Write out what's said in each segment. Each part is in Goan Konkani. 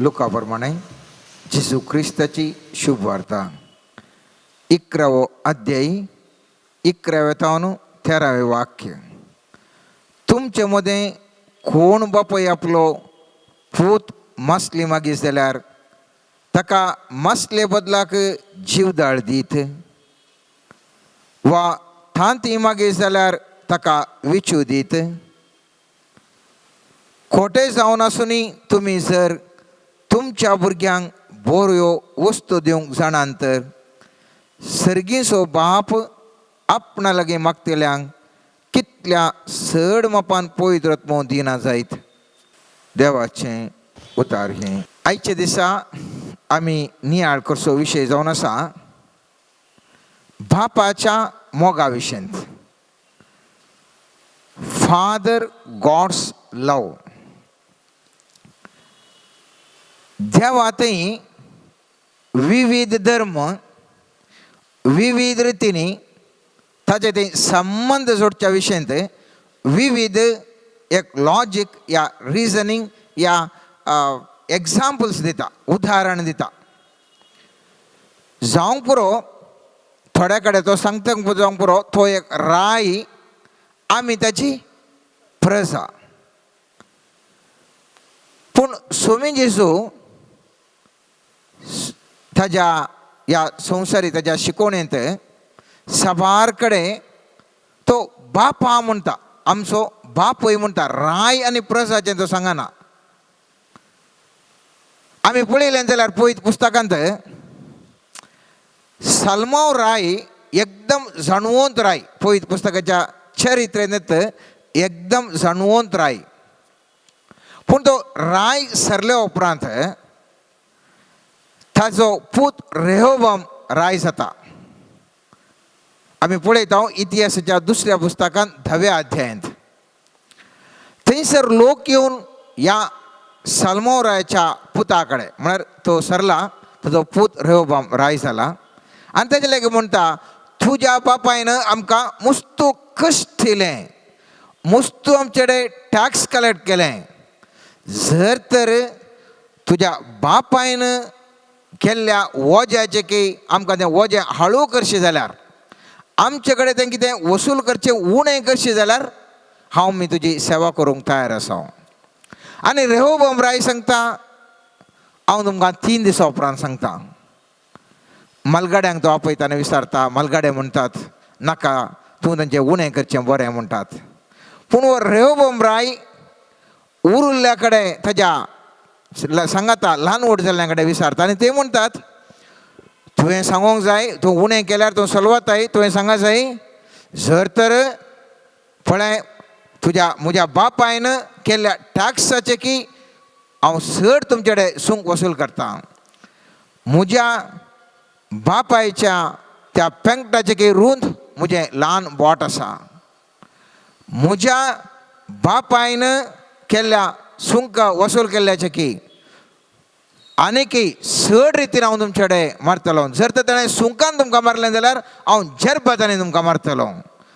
लुका प्रमाणे जेजू क्रिस्ताची शुभ वार्ता, 11वो अध्यायी, 11व्या तावन 13वें वाक्य. तुमचे मदें कोण बापूय आपलो पूत मासली मागीत जाल्यार ताका मासले बदलाक जीवदाळ दीत, वा थांती मागीत जाल्यार ताका विचू दीत? खोटे जावन आसुनी तुमी जर तुमच्या भुरग्यांक बऱ्यो वस्तू दिवंक जाणात तर सर्गीचो बाप आपणा लागीं मागतल्यांक कितल्या चड मापान पवित्र आत्मो दिना जायत. देवाचें उतार हें. आयच्या दिसा आमी नियाळ करचो विशय जावन आसा बापाच्या मोगा विशयांत, फादर गॉड्स लव. देवा थंय विविध धर्म विविध रितींनी ताचे थंय संबंद जोडच्या विशयांत विविध एक लॉजीक या रिजनींग या एग्जाम्पल्स दिता, उदाहरण दिता. जावंक पुरो, थोड्या कडेन तो सांगता जावंक पुरो, तो एक राय, आमी ताची प्रजा. पूण सोमी जेजू ताज्या ह्या संवसारी ताज्या शिकवणेंत साबार कडेन तो बापा म्हणटा, आमचो बापूय म्हणटा. राय आनी प्रजाचें तो सांगना. आमी पळयलें जाल्यार पळयत पुस्तकांत साल्मांव राय एकदम जाणवंत राय, पळयत पुस्तकाच्या चरित्रेंत एकदम जाणवंत राय. पूण तो राय सरल्या उपरांत ताजो पूत रेहोबम राय जाता. आमी पळयता इतिहासाच्या दुसऱ्या पुस्तकांत 10व्या अध्यायांत. थंयसर लोक येवन ह्या साल्मांव रायाच्या पुता कडेन, म्हळ्यार तो सरला ताजो पूत रेहोबम राय जाला, आनी ताजे लागीं म्हणटा, तुज्या बापायन आमकां मुस्तू कश्ट दिलें, मुस्तू आमचे कडेन टॅक्स कलेक्ट केलें. जर तर तुज्या बापायन केल्ल्या वोज्याचें की आमकां तें वोजें हाळू करचें जाल्यार, आमचे कडेन तें कितें वसूल करचें उणें करचें जाल्यार हांव मी तुजी सेवा करूंक तयार आसा. आनी रेहोबम राय सांगता, हांव तुमकां 3 दिसां उपरांत सांगता. मालगाड्यांक तो आपयता आनी विचारता. मालगाडे म्हणटात, नाका, तूं तांचें उणें करचें बरें म्हणटात. पूण हो रेहोबम राय उरिल्ल्या कडेन ताज्या सांगाता ल्हान व्हड जाल्ल्या कडेन विचारता आनी ते म्हणटात, तुवें सांगूंक जाय, तूं उणें केल्यार तूं सलवताय, तुवें सांगा जाय. जर तर पळय तुज्या म्हज्या बापायन केल्ल्या टॅक्साचें की हांव चड तुमचे कडेन सुंक वसूल करता, म्हज्या बापायच्या त्या पेंकटाचें की रूंद म्हजें ल्हान बोट आसा, म्हज्या बापायन केल्ल्या सुंक वसूल केल्ल्याचें की आनीकय चड रितीन हांव तुमचे कडेन मारतलो. जर तर ताणें सुंकान तुमकां मारलें जाल्यार हांव जरबातांनी तुमकां मारतलो.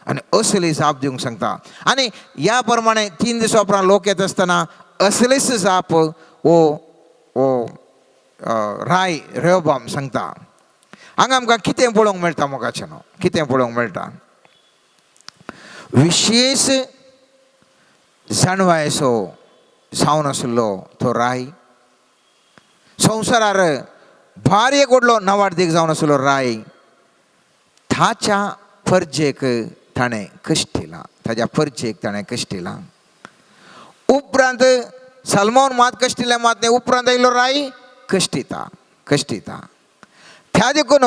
आनी असली जाप दिवंक सांगता. आनी ह्या प्रमाणे 3 दिसां उपरांत लोक येता आसतना असलीच जाप हो हो राय रेहोबाम सांगता. हांगा आमकां कितें पळोवंक मेळटा मोगाचें न्हू, कितें पळोवंक मेळटा? विशेश जाणवायसो जावन आशिल्लो तो राय, संवसारार भारी एक व्हडलो नवार्दीक जावन आशिल्लो राय, ताच्या परजेक ताणें कश्टिलां, ताच्या परजेक ताणें कश्टिलां. उपरांत सलमोन मात कश्टिलें मात न्ही, उपरांत आयलो राय कश्टिता कश्टिता. त्या देखून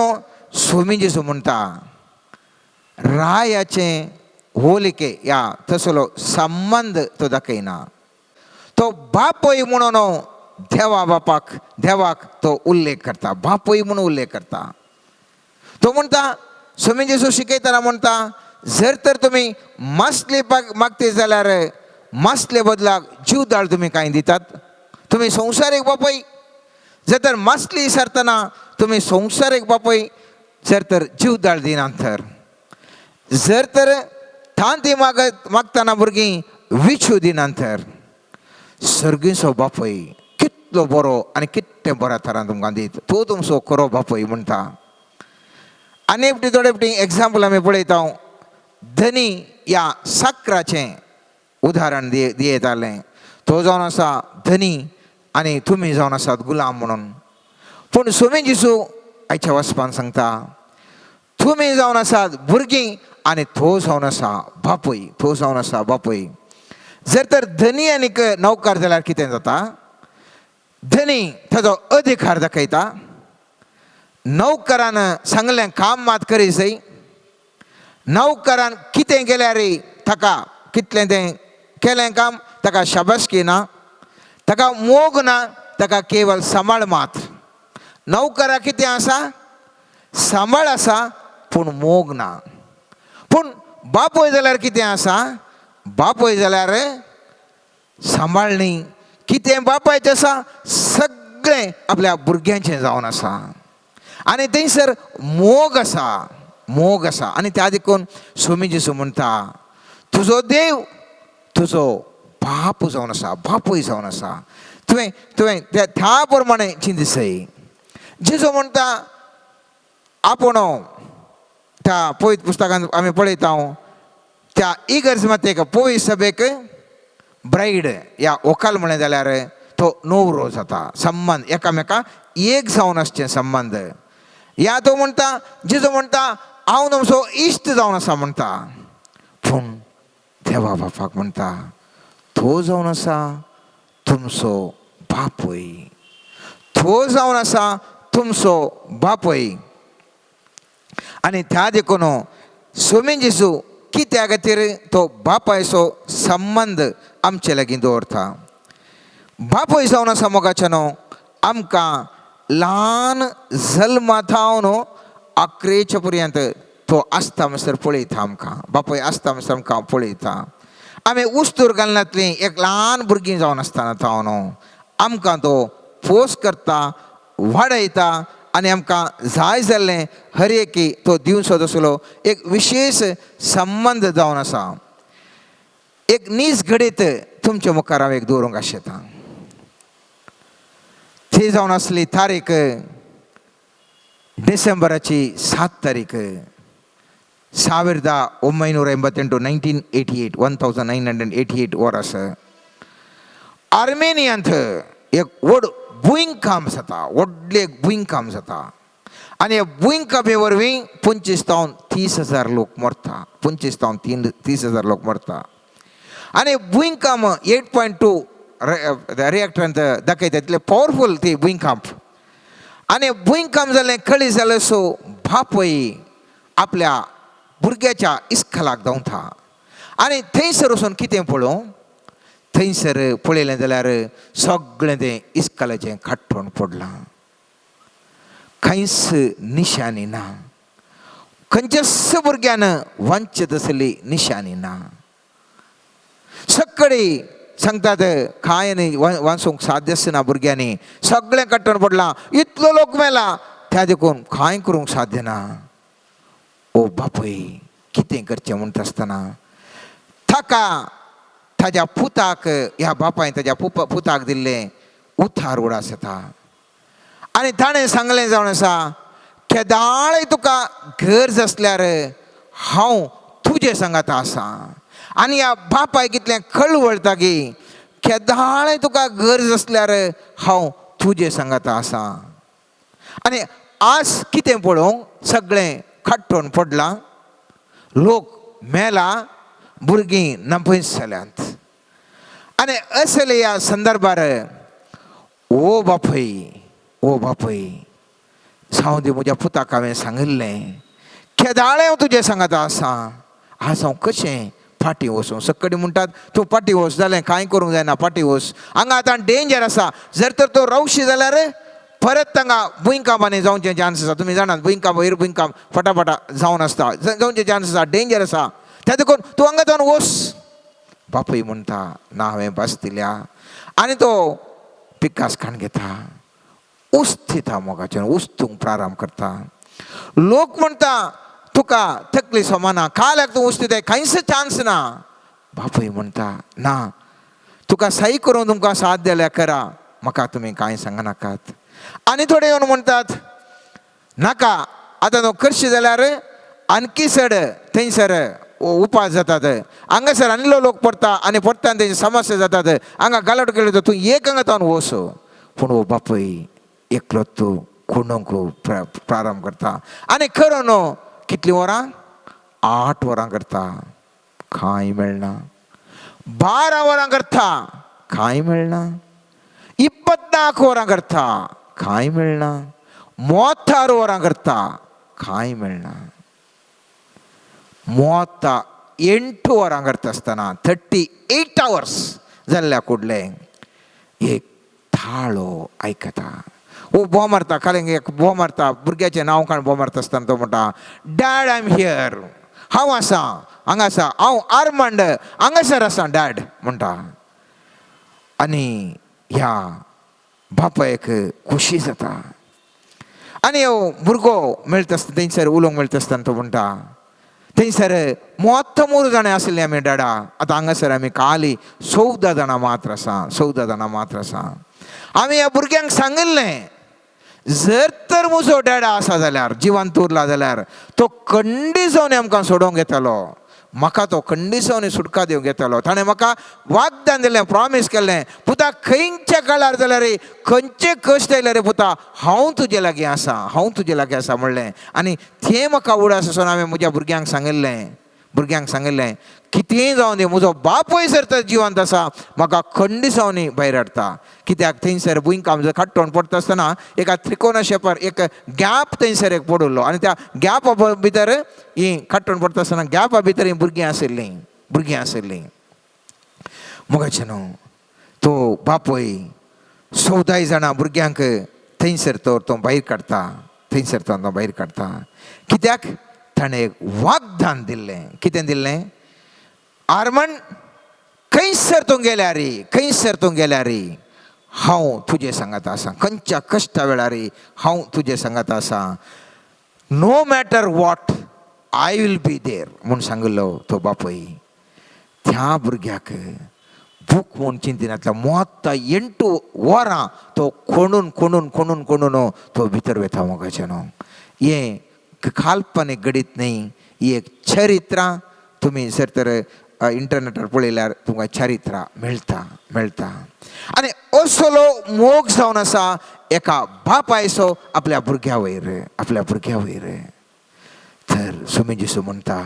सोमी जेजू म्हणटा, रायाचें होलिके ह्या तसलो संबंद तो दाखयना. तो बापूय म्हणून देवा बापाक देवाक तो उल्लेख करता, बापूय म्हणून उल्लेख करता. तो म्हणटा, सोमी जेजू शिकयतना म्हणटा, जर तर तुमी मासले मागते जाल्यार मासले बदलाक जीवदाळ तुमी कांय दितात? तुमी संवसारीक बापूय जर तर मासली विसरतना तुमी संवसारीक बापूय जर तर जीवदाळ दिनात तर, जर तर तांती मागतना भुरगीं विचू दिनात तर, सर्गीचो बापूय कितलो कितलो बरो आनी कितलें बऱ्या तरान तुमकां दित, तो तुमचो खरो बापूय म्हणटा. आनी एकटी थोडे फावटी एग्जाम्पल आमी पळयता, धनी ह्या साकराचें उदाहरण दियतालें. तो जावन आसा धनी आनी तुमी जावन आसात गुलाम म्हणून. पूण सोमी जेजू आयच्या वचपान सांगता, तुमी जावन आसात भुरगीं आनी तो जावन आसा बापूय, तो जावन आसा बापूय. जर तर धनी आनीक नौकर जाल्यार कितें जाता? धनी ताजो अधिकार दाखयता, नौकरान सांगलें काम मात करी जाय. नौकरान कितें केल्यार ताका कितलें तें केलें काम ताका शाबासकी ना, ताका मोग ना, ताका केवल सांबाळ मात. नौकरा कितें आसा? सांबाळ आसा पूण मोग ना. पूण बापूय जाल्यार कितें आसा? बापूय जाल्यार सांबाळणी कितें बापायचें आसा सगळें आपल्या भुरग्यांचें जावन आसा आनी थंयसर मोग आसा, मोग आसा. आनी त्या देखून सोमी जेजू म्हणटा, तुजो देव तुजो बाप जावन आसा, बापूय जावन आसा. तुवें तुवें त्या त्या प्रमाणे चिंतसय. जेजू म्हणटा आपूण त्या पवित्र पुस्तकांत आमी पळयता, त्या इगर्ज मात पवित्र सभेक ब्रायड या व्हंकल म्हणलें जाल्यार तो न्हवरो जाता. संबंद एकामेका एक जावन आसचे संबंद. या तो म्हणटा, जेजू म्हणटा, हांव तुमचो इश्ट जावन आसा म्हणटा. पूण देवा बापाक म्हणटा, तो जावन आसा तुमचो बापूय, तो जावन आसा तुमचो बापूय. आनी त्या देखून सोमी जेजू कित्या खातीर तो बापायचो संबंद आमचे लागीं दवरता. बापूय जावन आसा मोगाचे न्हू, आमकां ल्हान जल्मा थावन अकरेच्या पर्यंत तो आसता म्हणसर पळयता आमकां. बापूय आसता म्हणसर आमकां पळयता. आमी उस्तूर घालनातलीं एक ल्हान भुरगीं जावन आसतना थावन आमकां तो पोस करता, वाडयता आनी आमकां जाय जाल्लें हर एकी तो दिवचो तसलो एक विशेश संबंद जावन आसा. एक नीज घडीत तुमच्या मुखार हांव एक दवरूंक आशेतां. ती जावन आसली तारीख डिसेंबराची 7 तारीख, 1988, 1988, 1988 वर्स. आर्मेनियांत एक व्हड भुंयकांप जाता, व्हडलें एक भुंयकांप जाता आनी ह्या भुंयकांपे वरवीं 25 तावन 30 हजार लोक मरता, 25 तावन 30 हजार लोक मरता. आनी भुंयकांप 8.2 रिएक्टरांत दाखयता, इतलें पावरफूल ती भुंयकांप. आनी भुंयकांप जालें, कळी जालें, सो बापूय आपल्या भुरग्याच्या इस्कलाक धांवता आनी थंयसर वचून कितें पळोवं, थंयसर पळयलें जाल्यार सगळें तें इस्कलाचें खाटोण पडलां, कांयच निशानी ना, खंयच्याच भुरग्यान वांचत आसली निशानी ना. सगळी सांगतात कांय न्ही, वाचूंक साध्य ना भुरग्यांनी, सगळें कट्टण पडलां, इतलो लोक मेला, त्या देखून कांय करूंक साध्य ना. ओ बापूय कितें करचें म्हणटा आसतना ताका ताज्या पुताक, ह्या बापायन ताज्या पुताक दिल्लें उतार उडास येता आनी ताणें सांगलें जावन आसा, केदाळय तुका गरज आसल्यार हांव तुजे सांगाता आसा. आनी ह्या बापायक इतलें कळवळटा की केदाळय तुका गरज आसल्यार हांव तुजे सांगाता आसा. आनी आज कितें पळोवंक, सगळें खाटोवन पडलां, लोक मेला, भुरगीं नपयस जाल्यांत. आनी असले ह्या संदर्भार ओ बापूय, ओ बापूय, जावं दी, म्हज्या पुताक हांवें सांगिल्लें केदाळें हांव तुजें सांगाता आसा, आज हांव कशें फाटीं वचूं? सकडी म्हणटात तूं फाटीं वच, जालें, कांय करूंक जायना, फाटीं वच, हांगा आतां डेंजर आसा. जर तर तो रावशी जाल्यार परत तांगा भुंयकांपांनी जावचे चान्स आसा. तुमी जाणात, भुंयकांप वयर भुंयकांप फटाफटा जावन आसता, जावचे चान्स आसा, डेंजर आसा, त्या देखून तूं हांगा जावन वच. बापूय म्हणटा, ना, हांवें भास दिल्या. आनी तो पिकास काण घेता, उस्तिता, मोगाचें उस्तूंक प्रारंभ करता. लोक म्हणटा, तुका तकली सोमाना, काल्याक तूं उस्तिताय, कांयच चान्स ना. बापूय म्हणटा, ना, तुका सही करून तुमकां साथ दिल्या करा. म्हाका तुमी कांय सांगनाकात. आनी थोडे येवन म्हणटात नाका आतां न्हू करशी जाल्यार आणखी चड थंयसर उपास जातात, हांगासर आनिल्लो लोक पडटा आनी पडटा आनी तेंची समस्या जातात, हांगा गालट केलो तर तूं एक हांगा तावन वच. पूण हो बापूय एकलो तूं खुणूंक प्रारंभ करता आनी खरो न्हू कितलीं वरां, 8 वरां करता, कांय मेळना. 12 वरां करता, कांय मेळना. 24 वरां करता, कांय मेळना. 36 वरां करता, कांय मेळना. 38 वरां करता आसतना 38 आवर्स जाल्ल्या कुडलें एक थाळो आयकता. ओ बोव मारता, खालें एक बोव मारता, भुरग्याचें नांव काण बोव मारता आसतना तो म्हणटा डॅड I am here, हांव आसा हांगा आसा, हांव आर्मंड हांगासर आसा डॅड म्हणटा. आनी ह्या बापायक खोशी जाता. आनी हो भुरगो मेळटा आसतना थंयसर उलोवंक मेळटा आसतना तो म्हणटा थंयसर 33 जाणां आशिल्लीं आमी डॅडा, आतां हांगासर आमी खाली 14 जाणां मात्र आसा, 14 जाणां मात्र आसा. आमी ह्या भुरग्यांक सांगिल्लें जर तर म्हजो डॅडा आसा जाल्यार, जिवांत उरला जाल्यार तो खंडीसावनी आमकां सोडोवंक येतलो, म्हाका तो खंडीसावनी सुटका दिवंक येतलो. ताणें म्हाका वाग्दान दिलें, प्रॉमीस केल्लें, पुता खंयच्या काळार जाल्यार खंयचे कश्ट आयल्यार पुता हांव तुजे लागीं आसा, हांव तुजे लागीं आसा म्हणलें. आनी तें म्हाका उडास आसून हांवें म्हज्या भुरग्यांक सांगिल्लें, भुरग्यांक सांगिल्लें कितेंय जावं दी म्हजो बापूय सर तर जिवंत आसा, म्हाका खंडीसावनी भायर हाडटा. कित्याक थंयसर भुंयकांप जर खाट्टोण पडटा आसतना एका त्रिकोना शेपार एक गॅप थंयसर एक पडिल्लो आनी त्या गॅपा भितर ही खाट्टोण पडटा आसतना गॅपा भितर ही भुरगीं आशिल्लीं, भुरगीं आशिल्लीं. मोगाचें न्हू तो बापूय 14 जाणां भुरग्यांक थंयसर तो तो भायर काडटा, थंयसर तो तो भायर काडटा. कित्याक ताणें एक वाग्दान दिल्लें. कितें दिल्लें? आर्मण खंयसर तूं गेल्यार, खंयसर तूं गेल्यार हांव तुजे सांगात आसा, खंयच्या कश्टा वेळार हांव तुजे सांगात आसा, no matter what I will be there म्हूण सांगिल्लो तो बापूय. त्या भुरग्याक भूक म्हूण चिंतिनातल्या 38 वरां तो खणून खणून खणून खणून तो भितर वता मोगाचें न्हू. हें काल्पनीक घडीत न्ही, ही एक चरित्रां तुमी जर तर इंटरनेटार पळयल्यार तुमकां चरित्रां मेळटा, मेळटा. आनी असलो मोग जावन आसा एका बापायचो आपल्या भुरग्या वयर, आपल्या भुरग्या वयर. तर स्वामी जेजू म्हणटा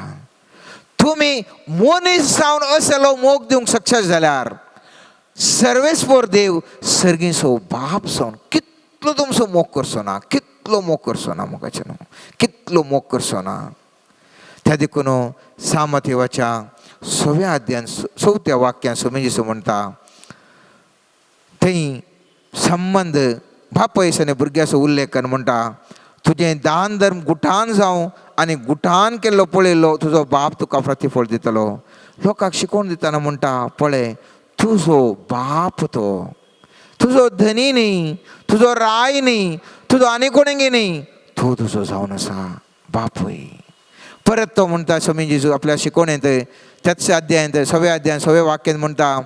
तुमी मनीस जावन असलो मोग दिवंक सक्सेस जाल्यार सर्वेस्पोर देव सर्गीचो बाप जावन कितलो तुमचो मोग करचो ना, कितलो मोग करचो ना मोगाचें न्हू, कितलो मोग करचो ना. त्या देखून सामतेवाच्या 6व्या अध्यान 4थ्या वाक्यान स्वामी जेजू म्हणटा थंय संबंद बापयस आनी भुरग्याचो उल्लेख करून म्हणटा तुजें दान धर्म गुठान जावं आनी गुठान केल्लो पळयल्लो तुजो बाप तुका प्रतिफळ दितलो. लोकांक शिकोवन दितना म्हणटा पळय तुजो बाप तो तुजो धनी न्ही, तुजो राय न्ही, तुजो आनी कोणगी न्ही, तूं तुजो जावन आसा बापूय. परत तो म्हणटा स्वामी जेजू आपल्या शिकवणेंत त्याच अध्यायांत 6व्या अध्यायान 6व्या वाक्यान म्हणटा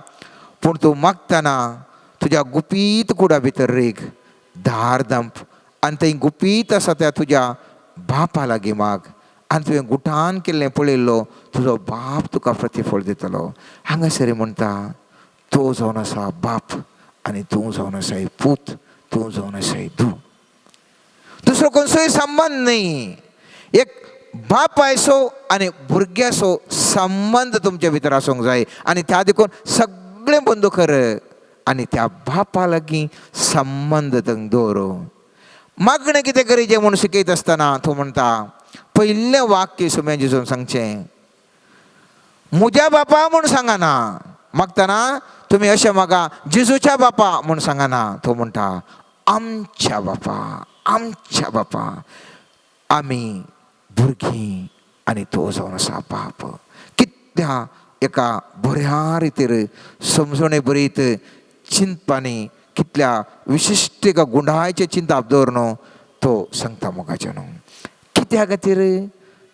पूण तूं मागतना तुज्या गुपीत कुडा भितर रेग दार दंप आनी थंय गुपीत आसा त्या तुज्या बापा लागीं माग आनी तुवें गुठान केल्लें पळयल्लो तुजो बाप तुका प्रतिफळ दितलो. हांगासर म्हणटा तो जावन आसा बाप आनी तूं जावन आसा पूत, तूं जावन आसा धूव. दुसरो खंयचोय संबंद न्ही, एक बापायचो आनी भुरग्याचो संबंद तुमचे भितर आसूंक जाय. आनी त्या देखून सगळें बंद कर आनी त्या बापा लागीं संबंद थंय दवर. मागणें कितें करीचें म्हूण शिकयत आसतना तूं म्हणटा पयलें वाक्य सुम्या जेजून सांगचें म्हज्या बापा म्हूण सांगना, मागतना तुमी अशें मागा जेजूच्या बापा म्हूण सांगना, तो म्हणटा आमच्या बापा, आमच्या बापा. आमी भुरगीं आनी तो जावन आसा बाप. कित्या एका बऱ्या रितीर समजणे बरीत चिंतपानी कितल्या विशिश्ट एका गुंडायचें चिंताप दवर न्हू तो सांगता मोगाचें न्हू. कित्या खातीर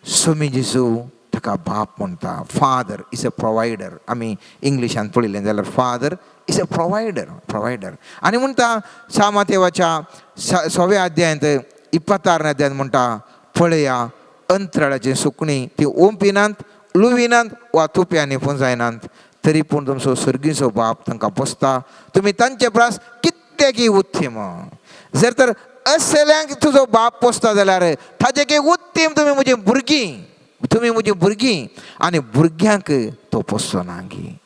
स्वामी जेजू ताका बाप म्हणटा. Father is a provider. आमी इंग्लिशान पळयलें जाल्यार father Is a provider, provider. आनी म्हणटा सामातेवाच्या सव्या अध्यायांत 26 अध्यायांत म्हणटा पळया अंतराळाचीं सुकणीं ती ओंपिनात लुविनात वा तुप्यांनी पुंजायनात, तरी पूण तुमचो सर्गीचो बाप तांकां पोसता, तुमी तांचे प्रास कितलेकी उत्तीम. जर तर असल्यांक तुजो बाप पोसता जाल्यार ताजे की उत्तीम तुमी म्हजी भुरगीं, तुमी म्हजी भुरगीं. आनी भुरग्यांक तो पोसचो ना गी.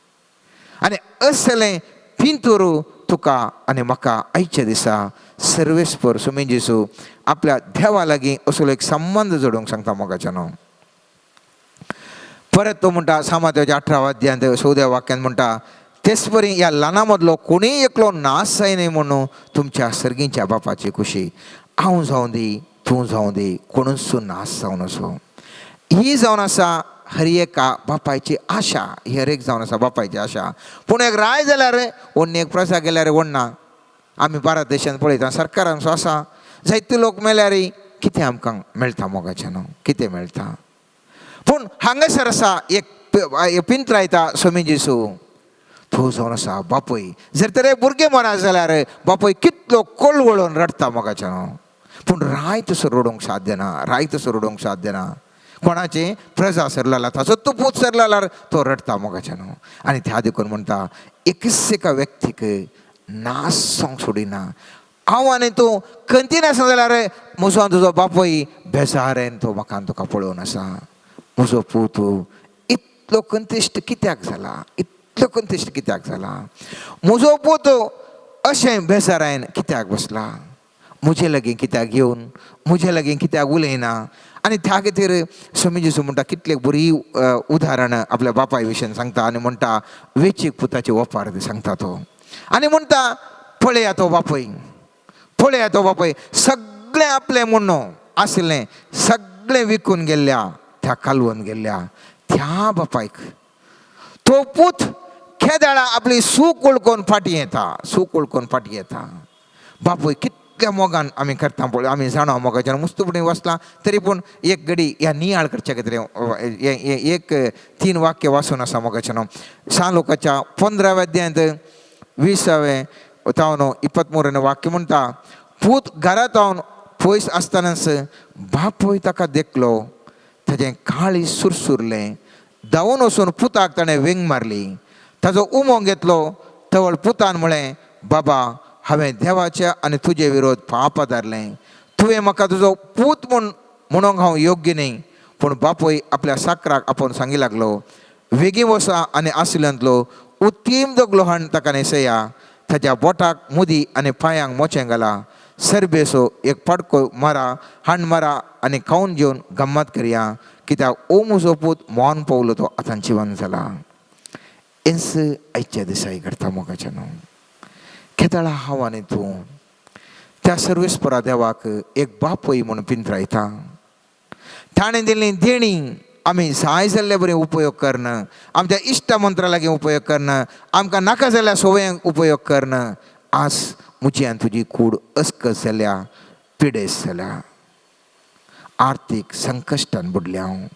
आनी असलें पिंतूर तुका आनी म्हाका आयच्या दिसा सर्वेस्पर सुमी जेजू आपल्या देवा लागीं असलो एक संबंद जोडूंक सांगता मोगाच्यान. परत तो म्हणटा सामात्याच्या 18 अध्यायांत 14 वाक्यान म्हणटा तेच परी ह्या ल्हाना मदलो कोणीय एकलो नाश जायना म्हणून तुमच्या सर्गीच्या बापाची खुशी. हांव जावं दी, तूं जावं दी, कोणूच नाश जावन असो. ही जावन आसा हर एका बापायची आशा, ही हर एक जावन आसा बापायची आशा. पूण एक राय जाल्यार ओडणी एक प्रजा गेल्यार ओडना. आमी भारत देशांत पळयता सरकार आमचो आसा, जायते लोक मेल्यार कितें आमकां मेळटा मोगाच्यान, कितें मेळटा. पूण हांगासर आसा एक पिंत्रायता स्वामी जेजू, तो जावन आसा बापूय. जर तर एक भुरगें मरा जाल्यार बापूय कितलो कोलवळून रडटा मोगाच्यान. पूण राय तसो रडूंक साध्य ना, राय तसो रडूंक साध्य ना. कोणाचें प्रजा सरला ताचो तो पूत सरला जाल्यार तो रडटा मोगाच्यान. आनी त्या देखून म्हणटा एकच एका व्यक्तीक नाश जावंक सोडिना. हांव आनी तूं खंती नासना जाल्यार म्हजो आनी तुजो बापूय बेजारेन तो म्हाका आनी तुका पळोवन आसा. म्हजो पूत इतलो कंतिश्ट कित्याक जाला, इतलो कंतिश्ट कित्याक जाला, म्हजो पूत अशें बेजारायन कित्याक बसला, म्हजे लागीं कित्याक येवन म्हजे लागीं कित्याक उलयना. आनी त्या खातीर स्वामी जेजू म्हणटा कितले बरी उदाहरण आपल्या बापाय विशयन सांगता. आनी म्हणटा वेचीक पुताची ओपार सांगता तो. आनी म्हणटा पळया तो बापूय, पळया तो बापूय सगळें आपलें म्हणून आशिल्लें सगळें विकून गेल्ल्या त्या कालवून गेल्ल्या त्या बापायक तो पूत केदाळा आपली सूक वळखून फाटीं येता, सूक वळखून फाटीं येता. बापूय कितल्या मोगान आमी करता पळय, आमी जाणा मोगाच्यान मुस्तुपणी फुडें वसलां तरी पूण एक घडी ह्या नियाळ करच्या खातीर एक 3 वाक्य वाचून आसा मोगाच्यान. सान लोकाच्या 15व्या अध्यायांत 20व्या तावन 23 वाक्य म्हणटा पूत घरांत हांव पयस आसतनाच बापूय ताका देखलो, ताजें काळीज सुरसुरलें, धांवून वचून पुताक ताणें वेंग मारली, ताजो उमो घेतलो. तवळ पुतान म्हळें, बाबा हांवें देवाच्या आनी तुजे विरोध पाप आदारलें, तुवें म्हाका तुजो पूत म्हूण म्हणूंक हांव योग्य न्ही. पूण बापूय आपल्या साकराक आपोवन सांगी लागलो, वेगीं वसा आनी आशिल्ल्यांतलो उत्तीम दगलो हाण ताका न्हेसया, ताच्या बोटाक मुदी आनी पांयांक मोचें घाला, सरबेसो एक पाडको मारा हाण मारा आनी खावन जेवन गम्मत करया, कित्याक ओ म्हजो पूत मोन पावलो तो आतां जिवन जाला. हेंच आयच्या दिसाय घडटा मोगाच्यान. केदळा हांव आनी तूं त्या सर्वेस्परा देवाक एक बापूय म्हूण पिंत्रायता. ताणें दिल्ली देणी आमी जाय जाल्ले बरें उपयोग करणं, आमच्या इश्ट मंत्रा लागीं उपयोग करणं, आमकां नाका जाल्ल्या संवयांक उपयोग करणं. आज म्हजी आनी तुजी कूड अस्कस जाल्या, पिडेस जाल्या, आर्थीक संकश्टान बुडल्या हांव,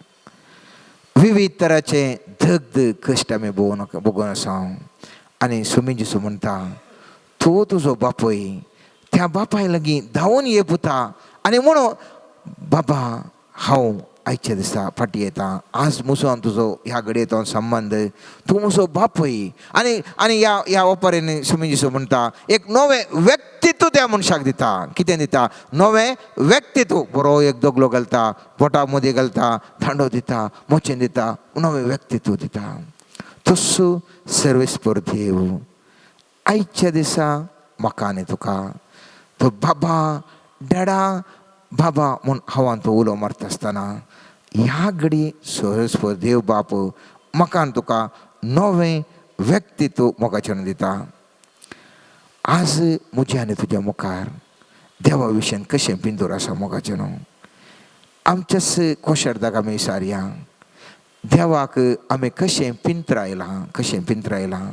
विविध तराचे दग्ध कश्ट आमी भोगून आसा. आनी स्वामी जेजू म्हणटा तो तुजो बापूय त्या बापाय लागीं धांवून ये पुता आनी म्हणून बाबा हांव आयच्या दिसा फाटीं येता, आज म्हजो आनी तुजो ह्या घडये संबंद, तूं म्हजो बापूय. आनी आनी ह्या ह्या ओपारीन स्वामी जेजू म्हणटा एक नवें व्यक्तित्व त्या मनशाक दिता. कितें दिता? नवें व्यक्तित्व. बरो एक दगलो घालता, बोटा मुदी घालता, दांडो दिता, मोचें दिता, नवें व्यक्तित्व दिता. तस्सो सर्वेस्पर देव आयच्या दिसा म्हाका आनी तुका तो बाबा डॅडा बाबा म्हूण हांव तो उलो मारता आसतना ह्या घडी सर्वेस्पर देव बाप म्हाका आनी तुका नवें व्यक्तित्व मोगाचें दिता. आज म्हज्या आनी तुज्या मुखार देवा विशयान कशें पिंदूर आसा मोगाचें न्हू. आमच्याच कोशेर्दाक आमी सारया देवाक आमी कशें पिंत्रायलां, कशें पिंत्रायलां.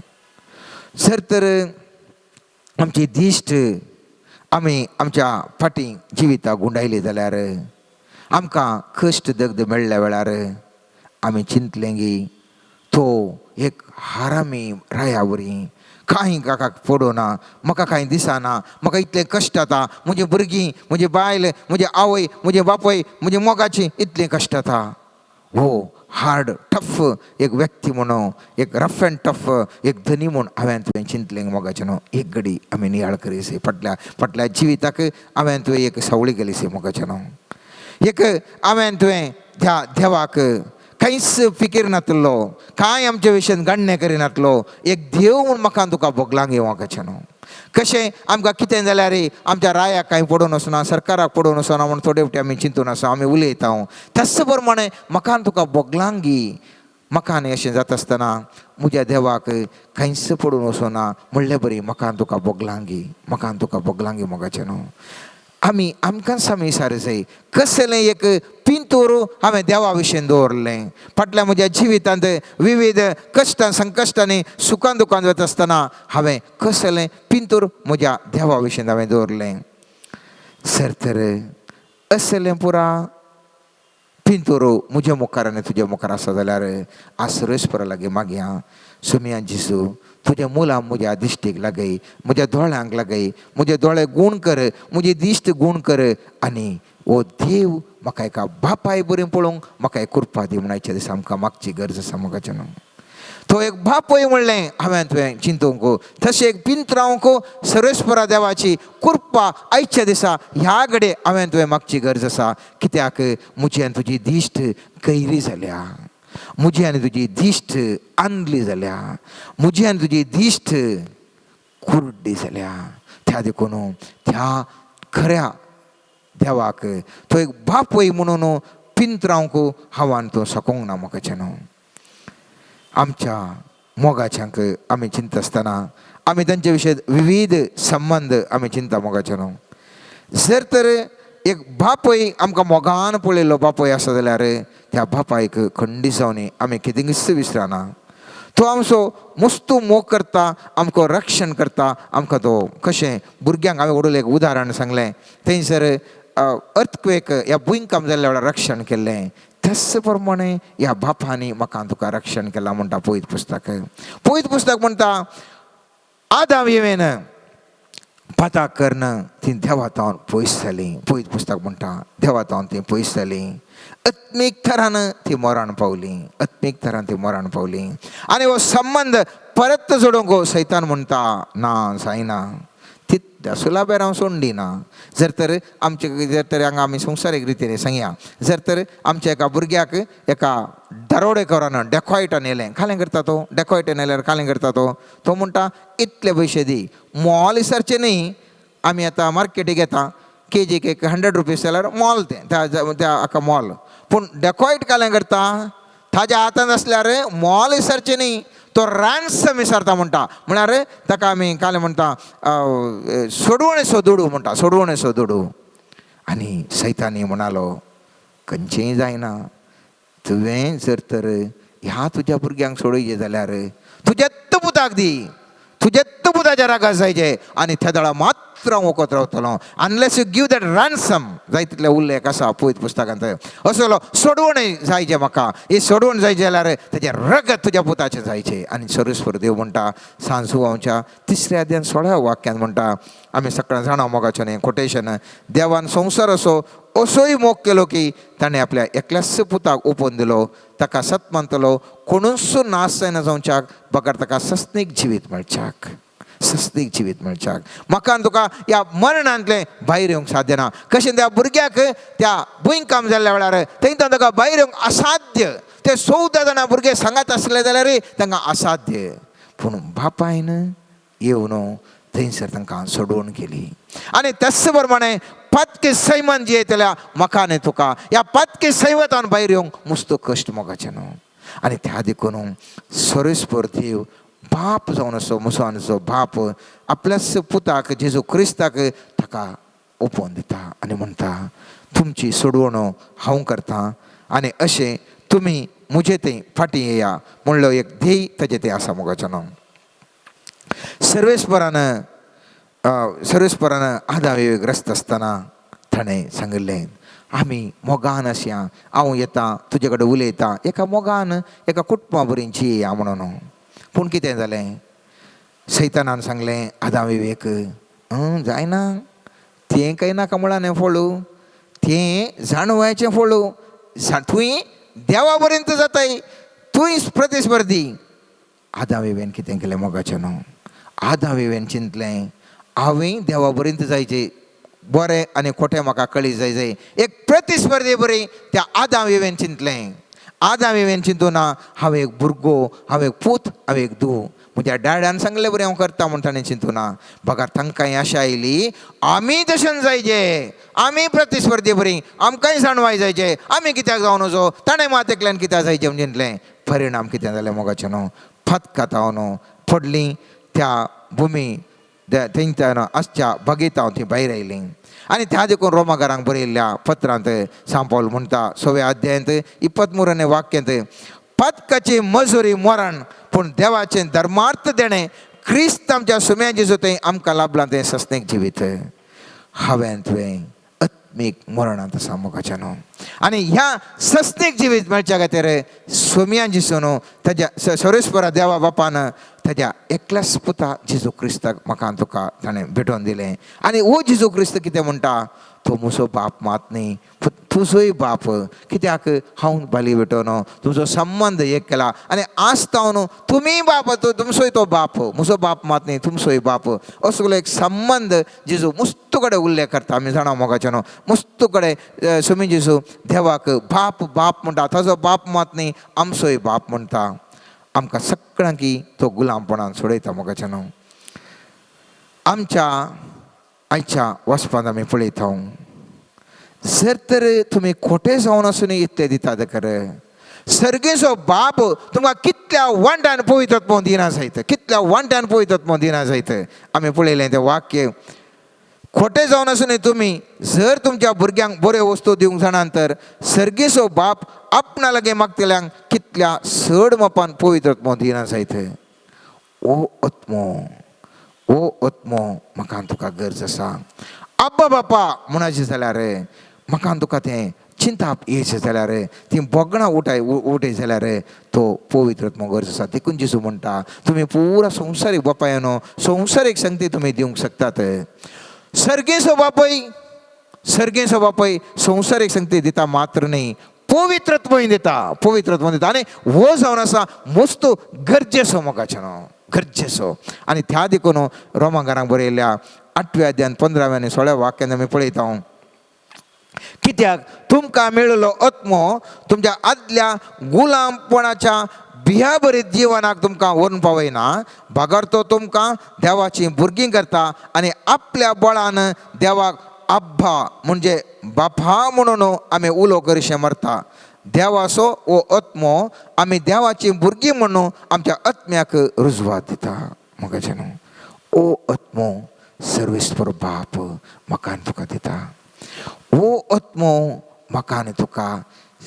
जर तर आमची दिश्ट आमी आमच्या फाटीं जिविताक गुंडायली जाल्यार आमकां कश्ट दग्ध मेळ्ळ्या वेळार आमी चिंतलें की तो एक हारामी राया वरी कांय काकाक पडोना, म्हाका कांय दिसना, म्हाका इतलें कश्ट जाता, म्हजी भुरगीं, म्हजी बायल, म्हजी आवय, म्हजे बापूय, म्हजी मोगाची इतलें कश्ट जाता. हो हार्ड टफ एक व्यक्ती म्हणून, एक रफ अँड टफ एक धनी म्हूण हांवें तुवें चिंतलें मोगाचें न्हू. एक घडी आमी नियाळ करीसे फाटल्या फाटल्या जिविताक हांवें तुवें एक सावळी गेलीसे मोगाचें न्हू. एक हांवें तुवें त्या देवाक कांयच फिकीर नातलो, कांय आमच्या विशयान गण्णें करिनातलो एक देव म्हूण म्हाका तुका भोगलांग मोगाचें न्हू. कशें आमकां कितें जाल्यार आमच्या रायाक कांय पडून वचना, सरकाराक पडून वचना म्हूण थोडे फावटी आमी चिंतून आसा, आमी उलयता. तस प्रमाणे म्हाका तुका भोगलांगी, म्हाका आनी अशें जाता आसतना म्हज्या देवाक कांयच पडून वचना म्हणले बरी म्हाका तुका भोगलांगी, म्हाका तुका भोगलांगी मोगाचें न्हू. आमी आमकांच आमी विचार जाय कसलें एक पिंतूर हांवें देवा विशीं दवरलें. फाटल्या म्हज्या जिवितांत विविध कश्टां संकश्टांनी सुखान दुखान वता आसतना हांवें कसलें पिंतूर म्हज्या देवा विशीं हांवें दवरलें. सर तर असलें पुरा पिंतूर म्हज्या मुखार आनी तुज्या मुखार आसा जाल्यार आज सर्वेस्परा लागीं मागया, सुमया जेजू तुज्या मुलां म्हज्या दिश्टीक लागय, म्हज्या दोळ्यांक लागय, म्हजे दोळे गूण कर, म्हजी दिश्ट गूण कर आनी हो देव म्हाका एका बापाय बरें पळोवंक म्हाका एक कृपा दी म्हूण आयच्या दिसा आमकां मागची गरज आसा मोगाचें न्हू. तो एक बापूय म्हणलें हांवें तुवें चिंतूंक, तशें एक पिंत्रावंक सर्वेस्परा देवाची कृपा आयच्या दिसा ह्या घडये हांवें तुवें मागची गरज आसा. कित्याक म्हजी आनी तुजी दिश्ट गैरी जाल्या, म्हजी आनी तुजी दिश्ट आंदली जाल्या, म्हजी आनी तुजी दिश्ट कुर्डी जाल्या. त्या देखून त्या खऱ्या देवाक तो एक बापूय म्हणून पिंत्रावंक हांवान तो सकोंक ना मोगाचें न्हू. आमच्या मोगाच्यांक आमी चिंतता आसतना आमी तांचे विशय विविध संबंद आमी चिंता मोगाचें न्हू. जर तर एक बापूय आमकां मोगान पळयल्लो बापूय आसा जाल्यार त्या बापायक खंडी जावन आमी कितेंच विसरना. तो आमचो मस्तू मोग करता, आमकां रक्षण करता, आमकां तो कशें भुरग्यांक हांवें वडूल एक उदाहरण सांगलें, थंयसर अर्थक्वेक ह्या भुंयकांप जाल्ल्या वेळार रक्षण केल्लें, त्याच प्रमाणे ह्या बापांनी म्हाका तुका रक्षण केलां म्हणटा पवित्र पुस्तक. पवित्र पुस्तक म्हणटा आदाम येवेन पाताक करून ती देवा तावन पयस जाली. पवित्र पुस्तक म्हणटा देवा तावन ती पयस जाली, आत्मीक थरान ती मरण पावली, आत्मीक थरान ती मरण पावली. आनी हो संबंद परत जोडूंक सैतान म्हणटा ना जायना, तितल्या सुलाबेर हांव सोडना. जर तर आमचे जर तर हांगा आमी संवसारीक रितीन सांगया, जर तर आमच्या एका भुरग्याक एका दरोडेखोरान डेकॉयटान येयलें, खालें करता तो, डेकॉयटान येयल्यार खालें करता तो, तो म्हणटा इतले पयशे दी, मोल विसरचें न्ही, आमी आतां मार्केटीक येता केजीक एक 100 रुपीज जाल्यार मोल तें त्या हाका मोल, पूण डेकॉयट कालें करता ताज्या हातांत आसल्यार मोल विसरचें न्ही, तो रॅन्सम विसरता म्हणटा. म्हळ्यार ताका आमी कालें म्हणटा सोडवणेचो दुडू म्हणटा, सोडवणेचो दुडू. आनी सैतानी म्हणालो खंयचेंय जायना, तुवें जर तर ह्या तुज्या भुरग्यांक सोडयचे जाल्यार तुज्याच पुताक दी, तुज्याच पुताच्या रागार जायचे आनी त्या दळा मात्र हांव वखद रावतलो, unless you give that ransom. जाय तितले उल्लेख आसा पवित्र पुस्तकांत असलो सोडवण जायचे म्हाका, ही सोडवण जायचे जाल्यार तेजें रगत तुज्या पुताचें जायचें. आनी सर्वेस्पर देव म्हणटा सांजुवांच्या 3ऱ्या अध्यान 16व्या वाक्यान म्हणटा, आमी सगळ्यां जाणा मोगाचें न्ही कोटेशन, देवान संवसार असो असोय मोग केलो की ताणें आपल्या एकल्याच पुताक ओपोवन दिलो, ताका सत मानतलो कोणूच नाश जायना जावच्याक बगर ताका सस्नीक जिवीत मेळच्याक, सस्तीक जिवीत मेळच्याक. म्हाका तुका ह्या मरणांतलें भायर येवंक साध्य ना. कशें त्या भुरग्याक त्या भुंयकांप जाल्ल्या वेळार थंय ताका भायर येवंक असाध्य, ते 14 जाणां भुरगे सांगात आसले जाल्यार तांकां असाध्य, पूण बापायन येवन थंयसर तांकां सोडोवन केली. आनी त्याच प्रमाणे पातके सैमान जियेतल्या म्हाका आनी तुका ह्या पातके सैमतान भायर येवंक मुस्तो कश्ट मोगाचें न्हू. आनी त्या देखून सर्वेस्पर देव बाप जावन असो मुसलमानाचो बाप आपल्याच पुताक जेजू क्रिस्ताक ताका ओपोवन दिता आनी म्हणटा तुमची सोडवण हांव करता आनी अशें तुमी म्हजे थंय फाटीं येया म्हणलो एक ध्येय ताजें तें आसा मोगाचें न्हू. सर्वेस्परान सर्वेस्परान आदाम ग्रस्त आसतना ताणें सांगिल्लें आमी मोगान आसया, हांव येता तुजे कडेन उलयता एका मोगान एका कुटुंबा बरी जिया म्हणून. पूण कितें जालें, सैतानान सांगलें आदाम विवेक जायना तें काय नाका म्हळां फळ, तें जाणवायचें फळ, तुवें देवा पर्यंत जाताय, तूंय प्रतिस्पर्धी. आदाम विवेन कितें केलें मोगाचें न्हू, आदाम विवेन चिंतलें हांवें देवा पर्यंत जायचें, बरें आनी खोटें म्हाका कळी जाय जाय. एक प्रतिस्पर्धी बरी त्या आदाम विवेन चिंतलें. आदाम विवेन चिंतूना हांव एक भुरगो, हांव एक पूत, हांव एक धूव, म्हज्या डॅडान सांगलें बरें हांव करता म्हूण ताणें चिंतूना. बगर तांकां आशा आयली आमी तशें जायचे, आमी प्रतिस्पर्धी बरी, आमकांय जाणवाय जायचे, आमी कित्याक जावन वचो, ताणें मात एकल्यान कित्याक जायचें म्हूण चिंतलें. परिणाम कितें जालें मोगाचें न्हू, फातकातां न्हू पडलीं त्या भुमी थंयच्यान आसच्या बगीतां ती भायर आयलीं. आनी त्या देखून रोमागारांक बरयल्ल्या पत्रांत सांपावल म्हणटा 6व्या अध्यायांत 23 वाक्यांत, पातकाची मजुरी मरण, पूण देवाचें धर्मार्थ देणें क्रिस्त आमच्या सुम्या जेजू थंय आमकां लाभलां तें सस्नेक जिवीत. हांवें तुवें आत्मीक मरणांत आसा मोगाचें न्हू. आनी ह्या सस्नेक जिवीत मेळच्या खातीर सोम्या जेजू न्हू ताज्या सर्वेस्परा देवा बापान ताज्या एकल्याच पुता जेजू क्रिस्ताक म्हाका तुका ताणें भेटोवन दिलें. आनी हो जेजू क्रिस्त कितें म्हणटा, तो म्हजो बाप मात न्ही तुजोय बाप, कित्याक हांव बाली भेटोवन तुजो संबंद एक केला आनी आसता न्हू तुमी बाप, तुमचोय तो बाप, म्हजो बाप मात न्ही तुमचोय बाप, असलो एक संबंद जेजू मुस्तू कडेन उल्लेख करता. आमी जाणा मोगाचें न्हू, मुस्तू कडेन सुमी जेजू देवाक बाप बाप म्हणटा, ताजो बाप मात न्ही आमचोय बाप म्हणटा. आमकां सगळ्यांकी तो गुलामपणान सोडयता मोगाचें न्हू. आमच्या आयच्या वचपांत आमी पळयता, जर तर तुमी खोटे जावन आसून इतले दितात खर, सर्गेचो बाप तुमकां कितल्या वांट्यान पवित्र दिना जायत, कितल्या वांट्यान पवित्र दिना जायत. आमी पळयलें तें वाक्य, खोटे जावन आसून तुमी जर तुमच्या भुरग्यांक बऱ्यो वस्तू दिवंक जाणात तर सर्गेचो बाप आपणा लागीं मागतल्यांक कितल्या चड मापान पवित्र दिना जायत. ओ आत्मो, ओ आत्मो म्हाका तुका गरज आसा. आब्बा बापा म्हणाचें जाल्यार म्हाका तुका तें चिंताप येयचें जाल्यार, तीं भोगणां उठाय उठय जाल्यार तो पवित्र आत्मो गरज आसा. देखून जेजू म्हणटा तुमी पुरा संवसारीक बापायनो संवसारीक संगती तुमी दिवंक शकतात, सर्गेचो बापय, सर्गेचो बापय संवसारीक संगती दिता मात्र न्ही, पवित्रत्वय दिता, पवित्रत्व दिता. आनी हो जावन आसा मस्त गरजेचो मोगाचें न्हू, गरजेचो. आनी त्या देखून रोमांगारांक बरयल्ल्या 8व्या अध्यायान 15व्या आनी 16व्या वाक्यान आमी पळयता, कित्याक तुमकां मेळिल्लो आत्मो तुमच्या आदल्या गुलामपणाच्या भियाभरीत जिवनाक तुमकां व्हरून पावयना, बगर तो तुमकां देवाचीं भुरगीं करता आनी आपल्या बळान देवाक आब्बा म्हणजे बापा म्हणून आमी उलो करिशें मरता. देवाचो हो आत्मो आमी देवाचीं भुरगीं म्हणून आमच्या आत्म्याक रुजवात दिता. मोगाचें न्हू, ओ आत्मो सर्वेस्पर बाप म्हाका आनी तुका दिता. ओ आत्मो म्हाका आनी तुका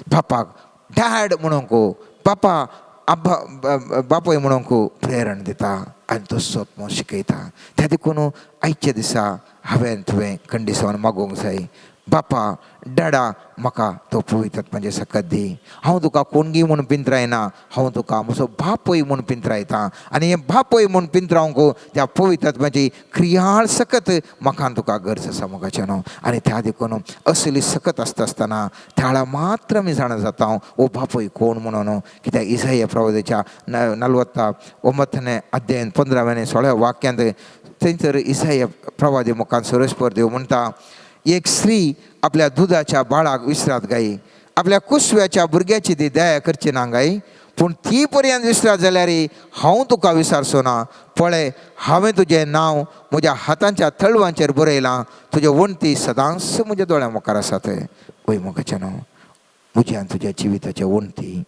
बापाक डॅड म्हणूंक, बापा आब्बा बापूय म्हणूंक प्रेरण दिता आनी तो आत्मो शिकयता. त्या देखून आयच्या दिसा हांवें तुवें खंडिसावन मागूंक जाय, बापा डॅडा म्हाका तो पवित्र आत्म्याचें सकत दी. हांव तुका कोणगी म्हूण पिंतरायना, हांव तुका म्हजो बापूय म्हूण पिंतरायता आनी हें बापूय म्हूण पिंतरावंक त्या पवित्र आत्म्याची क्रियाळ सकत म्हाका तुका गरज आसा मोगाचें न्हू. आनी त्या देखून असली सकत आसता आसतना त्याळा मात्र आमी जाणा जाता ओ बापूय कोण म्हणून. कित्याक इसाया प्रवादाच्या 49 अध्यायान 15व्या आनी 16व्या वाक्यांत थंयसर इसाया प्रवादी मुखार सरस्पर देव म्हणटा, एक स्त्री आपल्या दुदाच्या बाळाक विसरात गाय, आपल्या कुसव्याच्या भुरग्याची ती दया करची ना गाय, पूण ती पर्यंत विसरात जाल्यार हांव तुका विसारचो ना. पळय हांवें तुजें नांव म्हज्या हातांच्या तळवांचेर बरयलां, तुज्यो वण्टी सदांच म्हज्या दोळ्यां मुखार आसात. वय मोगाचें न्हू, म्हज्या आनी तुज्या जिविताचे वण्टी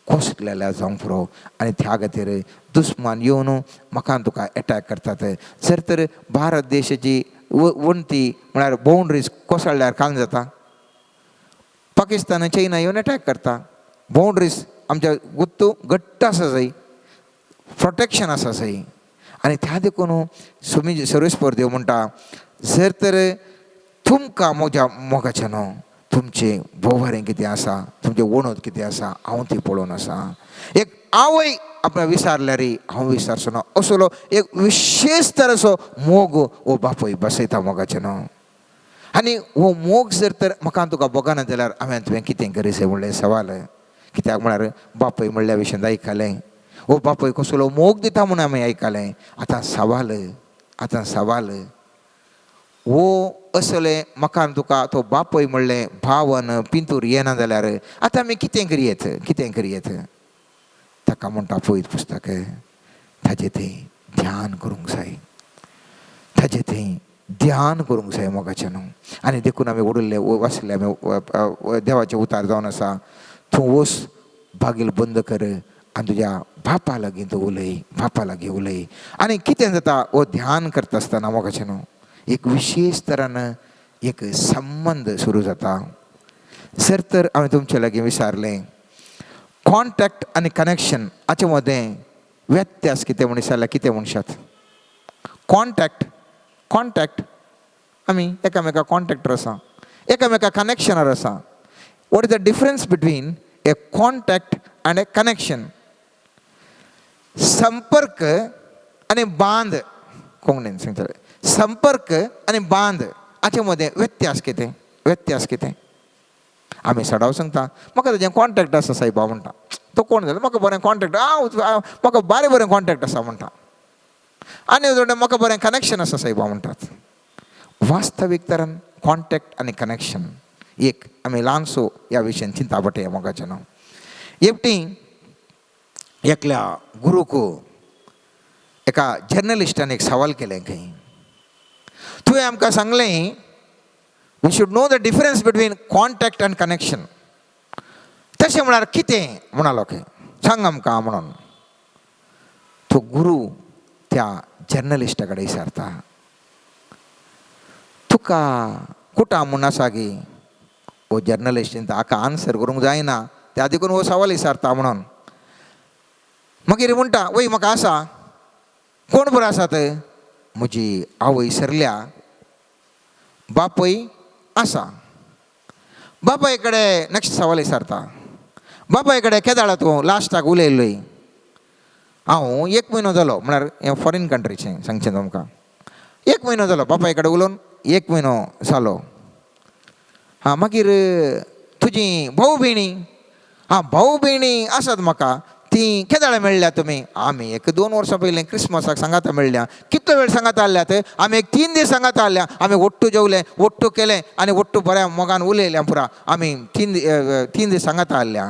कोसळ्ळेल्या जावंक पुरो आनी त्या खातीर दुस्मान येवन म्हाका आनी तुका एटॅक करतात. जर तर भारत देशाची वण्टी म्हळ्यार बाउंड्रीज कोसळ्ळ्यार कांय जाता, पाकिस्तान चायना येवन एटॅक करता. बाउंड्रीज आमच्या गुत्तू घट्ट आसा जाय, प्रोटेक्शन आसा जाय. आनी त्या देखून सुमी सर्वेस्पर देव म्हणटा, जर तर तुमकां म्हज्या मोगाचें न्हू तुमचें भोवारें कितें आसा, तुमचें वणत कितें आसा, हांव ती पळोवन आसा. एक आवय आपणा विसारल्यार हांव विसारचो ना असलो एक विशेश तरेचो मोग हो बापूय बसयता मोगाचें न्हू. आनी हो मोग जर तर म्हाका तुका भोगना जाल्यार हांवें तुवें कितें करीसे म्हणलें सवाल. कित्याक म्हळ्यार बापूय म्हणल्या विशयान आयकलें, हो बापूय कसलो मोग दिता म्हूण आमी आयकलें. आतां सवाल, आतां सवाल हो असलें म्हाका तुका तो बापूय म्हणलें भावन पिंतूर येना जाल्यार आतां आमी कितें करयेत, कितें करयेत. ताका म्हणटा पळयत पुस्तक ताजें थंय ध्यान करूंक जाय, ताजें थंय ध्यान करूंक जाय मोगाचें न्हू. आनी देखून आमी उडल्ले वाचले आमी देवाचें उतार जावन आसा, तूं वच बागील बंद कर आनी तुज्या बापा लागीं तूं उलय, बापा लागीं उलय. आनी कितें जाता हो ध्यान करता आसतना मोगाचें न्हू एक विशेश तरान एक संबंद सुरू जाता. जर तर हांवें तुमचे लागीं विचारलें कॉन्टॅक्ट आनी कनेक्शन हाचे मदें व्यत्यास कितें म्हणीत जाल्यार कितें म्हणशात? कॉन्टॅक्ट, कॉन्टॅक्ट आमी एकामेका कॉन्टॅक्टर आसा, एकामेका कनेक्शनार आसा. What is the difference between a contact and a connection? संपर्क आनी बांद, कोंकणीन सांगतले संपर्क आनी बांद हाचे मदें व्यत्यास कितें, व्यत्यास कितें? आमी सडाव सांगता म्हाका ताजें कॉन्टॅक्ट आसा सायबा म्हणटा, तो कोण जालो म्हाका बरें कॉन्टॅक्ट, हांव म्हाका बरें बरें कॉन्टॅक्ट आसा म्हणटा. आनी म्हाका बरें कनेक्शन आसा सायबा म्हणटात. वास्तवीक तरान कॉन्टॅक्ट आनी कनेक्शन एक आमी ल्हानसो ह्या विशयान चिंता पडटा मोगाचें न्हू. एकटी एकल्या गुरूक एका जर्नलिस्टान एक सवाल केलें खंय, तुवें आमकां सांगलें we should know the difference between contact and connection, तशें म्हळ्यार कितें म्हणालो खंय, सांग आमकां म्हणून. तो गुरू त्या जर्नलिस्टा कडेन विचारता, तुका कुटां म्हूण आसा गी? हो जर्नलिस्टीन हाका आन्सर करूंक जायना त्या देखून हो सवाल विचारता म्हणून. मागीर म्हणटा वय म्हाका आसा. कोण बरो आसात? म्हजी आवय सरल्या, बापूय आसा. बापाय कडेन नेक्स्ट सवाल विचारता, बापाय कडेन केदाळा तूं लास्टाक उलयल्लोय? हांव एक म्हयनो जालो, म्हळ्यार हें फॉरेन कंट्रीचें सांगचें तुमकां, एक म्हयनो जालो बापाय कडेन उलोवन, एक म्हयनो जालो. हां मागीर तुजी भाव भयणी? हां भाव भयणी आसात म्हाका. ती केदाळा मेळ्ळ्या तुमी? आमी एक 2 वर्सां पयलीं क्रिसमसाक सांगाता मेळ्ळ्या. कितलो वेळ सांगाता आसल्यात? आमी एक 3 दीस सांगाता आसल्या. आमी ಒಟ್ಟು जेवले, ಒಟ್ಟು केलें आनी ಒಟ್ಟು बऱ्या मोगान उलयल्या पुरा. आमी 3 दीस सांगाता आसल्या.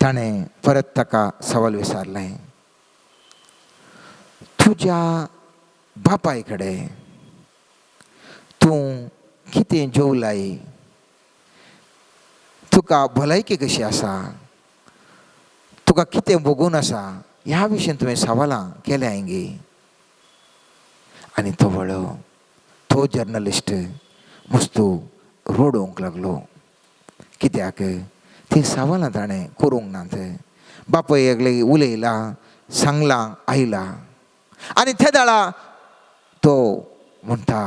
ताणें परत ताका सवाल विचारलें, तुज्या बापाय कडेन तूं कितें जेवलाय? तुका भलायकी कशी आसा? तुका कितें भोगून आसा? ह्या विशयान तुवें सवालां केल्या गे? आनी तो वळो तो जर्नलिस्ट मस्तू रडोवंक लागलो. कित्याक ती सवालां ताणें करूंक नात. बापूय एकले उलयला, सांगलां, आयला. आनी ते दाळा तो म्हणटा,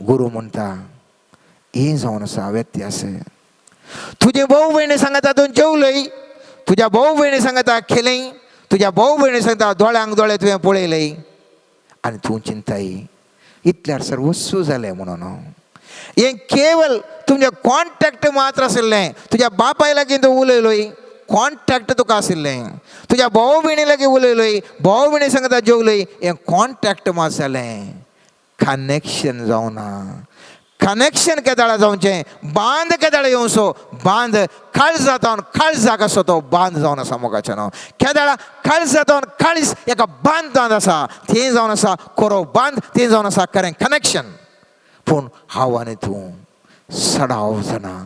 गुरू म्हणटा, हें जावन आसा व्यत्यास. तुजे भाव भयणी सांगता तूं जेवलय, तुज्या भाव भयणी सांगता खेलय, तुज्या भाव भयणी सांगता दोळ्यांक दोळे तुवें पळयलय, आनी तूं चिंताय इतल्यार सर्वस्व जालें म्हणून. हें केवल तुमचें कॉन्टॅक्ट मात्र आशिल्लें. तुज्या बापाय लागीं तूं उलयलोय, कॉन्टॅक्ट तुका आशिल्लें. तुज्या भाव भयणी लागीं उलयलोय, भाव भयणी सांगता जेवलय, हें कॉन्टॅक्ट मात जालें, कनेक्शन जावना. कनेक्शन केदाळा जावचें? बांद केदाळा येवचो? बांद काळजातावन काळजाक आसो तो बांद जावन आसा मोगाचें न्हू. केदाळा काळजातावन काळीज एका बांदांत आसा, तें जावन आसा कोरो बांद, तें जावन आसा खरें कनेक्शन. पूण हांव आनी तूं सडाव जाणां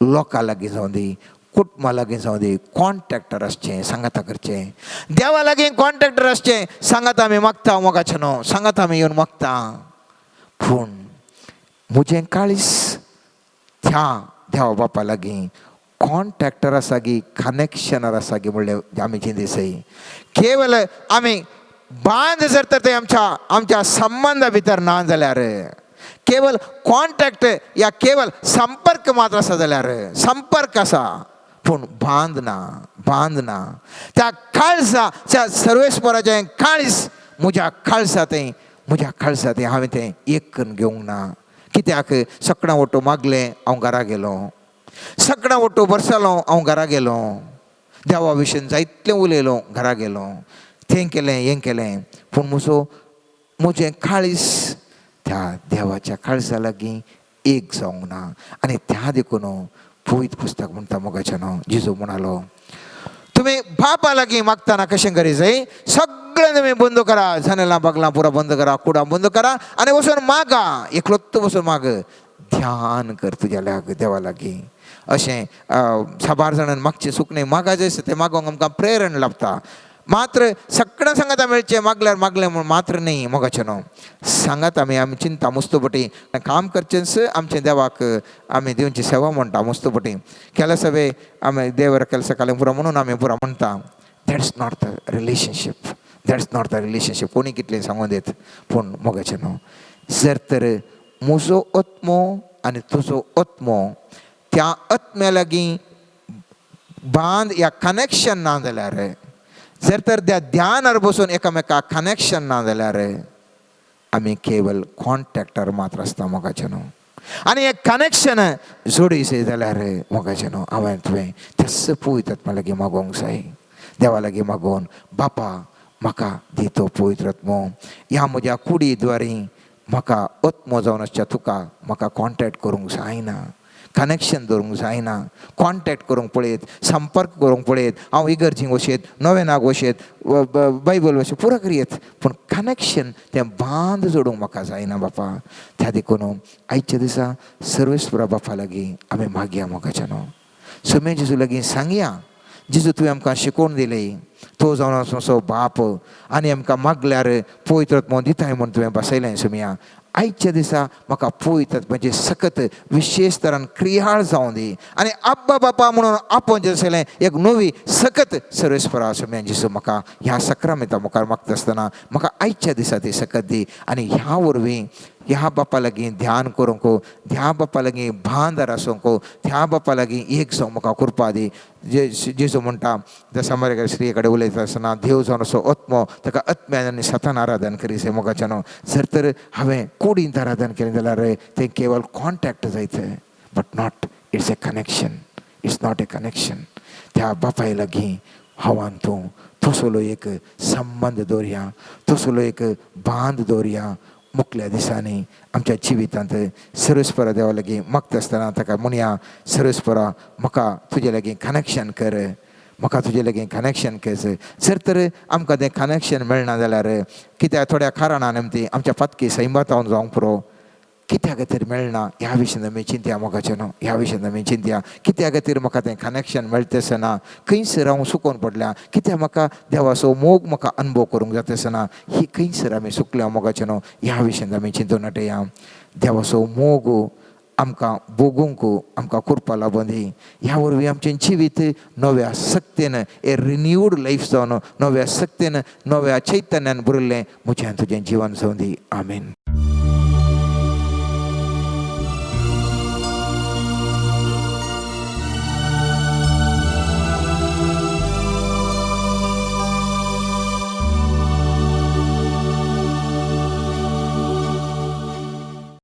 लोकां लागीं जावं दी, कुटुंबा लागीं जावं दी, कॉन्ट्रॅक्टर आसचें, सांगाता करचें, देवा लागीं कॉन्ट्रॅक्टर आसचें, सांगाता आमी मागता मोगाचें न्हू, सांगाता आमी येवन मागता. पूण म्हजें काळीज त्या देवा बापा लागीं कॉन्ट्रॅक्टर आसा गी, कनेक्शनार आसा गी म्हणलें आमी चिंतीसय. केवल आमी बांद जर तर ते आमच्या आमच्या संबंदा भितर ना जाल्यार, केवल कॉन्टॅक्ट या केवल संपर्क मात्र आसा जाल्यार, संपर्क आसा पूण बांद ना, बांद ना. त्या काळजा, त्या सर्वेस्पराचें काळीज म्हज्या काळजा तें, म्हज्या काळजा तें हांवें तें एक करून घेवंक ना. कित्याक सगळां ओटो मागलें, हांव घरा गेलो. सगळां ओटो बरसालो, हांव घरा गेलो. देवा विशीं जायतलें उलयलो, घरा गेलो. तें केलें, हें केलें, पूण म्हजो म्हजें काळीज त्या देवाच्या काळजा लागीं एक जावंक ना. आनी त्या देखून पवित्र पुस्तक म्हणटा मोगाच्यानो, जेजू म्हणालो, तुमी बापा लागीं मागतना कशें करी जाय? सगळें तुमी बंद करा, जनेलां बागलां पुरा बंद करा, कुडां बंद करा आनी वचून मागा, एकलोच वचून माग, ध्यान कर तुज्या देवा लागीं. अशें साबार जाणान मागचें सुकणें मागा जाय तें मागोंक आमकां प्रेरण लाभता. मात्र सगळ्यां सांगाता मेळचें मागल्यार मागलें म्हूण मात्र न्ही मोगाचें न्हू. सांगात आमी, आमी चिंता मुस्तपटी काम करचेंच, आमचें देवाक आमी दिवची सेवा म्हणटा मुस्तपटी केल्या सवे आमी देवर ಕೆಲಸ कालें पुरा म्हणून आमी पुरा म्हणटा. That's not the relationship, that's not the relationship. कोणी कितलें सांगून दित, पूण मोगाचें न्हू, जर तर म्हजो आत्मो आनी तुजो आत्मो त्या आत्म्या लागीं बांद या कनेक्शन ना जाल्यार, जर तर त्या ध्यानार बसून एकामेकाक कनेक्शन ना जाल्यार, आमी केवल कॉन्ट्रॅक्टर मात्र आसता मोगाचें न्हू. आनी हें कनेक्शन जोडीसे जाल्यार मोगाचें न्हू, हांवें तुवें त्याच पवित्र आत्मा लागीं मागोवंक जाय. देवा लागीं मागोवन, बापा म्हाका दी तो पवित्र आत्मो, ह्या म्हज्या कुडी द्वारी म्हाका आत्मो जावन आसच्या तुका म्हाका कॉन्टेक्ट करूंक जायना, कनेक्शन दवरूंक जायना. कॉन्टेक्ट करूंक पळयत, संपर्क करूंक पळयत, हांव इगर्जींक वशेत, नोवेनाक वशेत, बायबल वशेत, पुरो करयेत, पूण कनेक्शन तें बांद जोडूंक म्हाका जायना बापा. त्या देखून आयच्या दिसा सर्वेस्परा बापा लागीं आमी मागया मोगाच्या न्हू. सुमे जेजू लागीं सांगया, जेजू तुवें आमकां शिकोवन दिलें, तो जावन आसो बाप आनी आमकां मागल्यार पवित्र आत्मो दिताय म्हूण तुवें बसयलें. सुमया, आयच्या दिसा म्हाका पवित्र आत्म्याची सकत विशेश तरान क्रियाळ जावं दी आनी आब्बा बापा म्हणून आपोवन आसलें एक नवी सकत सर्वेस्परा सुमया जेजू म्हाका ह्या सक्रामेंता मुखार मागता आसतना म्हाका आयच्या दिसा ती सकत दी. आनी ह्या वरवीं ह्या बापा लागीं ध्यान करूंक, ह्या बापा लागीं बांदार आसूंक, ह्या बापा लागीं एक जावंक म्हाका कृपा दी. जे जेजू म्हणटा, त्या समारे स्त्रिये कडेन उलयता आसतना, देव जावन असो आत्मो, ताका आत्म्यान आनी सतान आराधन करी मोगाच्यान न्हू. जर तर हांवें कुडींत आराधन केलें जाल्यार तें केवल कॉन्टेक्ट जायत, but not it's a connection, it's not a connection. त्या बापाय लागीं हांवान तूं तसलो एक संबंद दवरया, तसलो एक बांद दवरया. मुखल्या दिसांनी आमच्या जिवितांत सर्वेस्परा देवा लागीं मागता आसतना ताका म्हणया, सर्वेस्परा म्हाका तुजे लागीं कनेक्शन कर, म्हाका तुजे लागीं कनेक्शन कर. जर तर आमकां तें कनेक्शन मेळना जाल्यार, कित्याक थोड्या कारणां निमती आमच्या पातकी सैमातावन जावंक पुरो, कित्या खातीर मेळना ह्या विशयान आमी चिंतया मोगाचें न्हू. ह्या विशयान आमी चिंतया, कित्या खातीर म्हाका तें कनेक्शन मेळटा आसना, खंयसर हांव सुकोन पडल्या, कित्याक म्हाका देवाचो मोग म्हाका अनुभव करूंक जाता आसना, ही खंयसर आमी सुकल्या मोगाचें न्हू, ह्या विशयान आमी चिंतून नटया. देवाचो मोग आमकां भोगूंक आमकां कृपा लाबून दी. ह्या वरवीं आमचें जिवीत नव्या शक्तेन, ए रिन्यूड लायफ जावन, नव्या शक्तेन, नव्या चैतन्यान भरिल्लें म्हजें तुजें जिवन जावं दी. आमीन.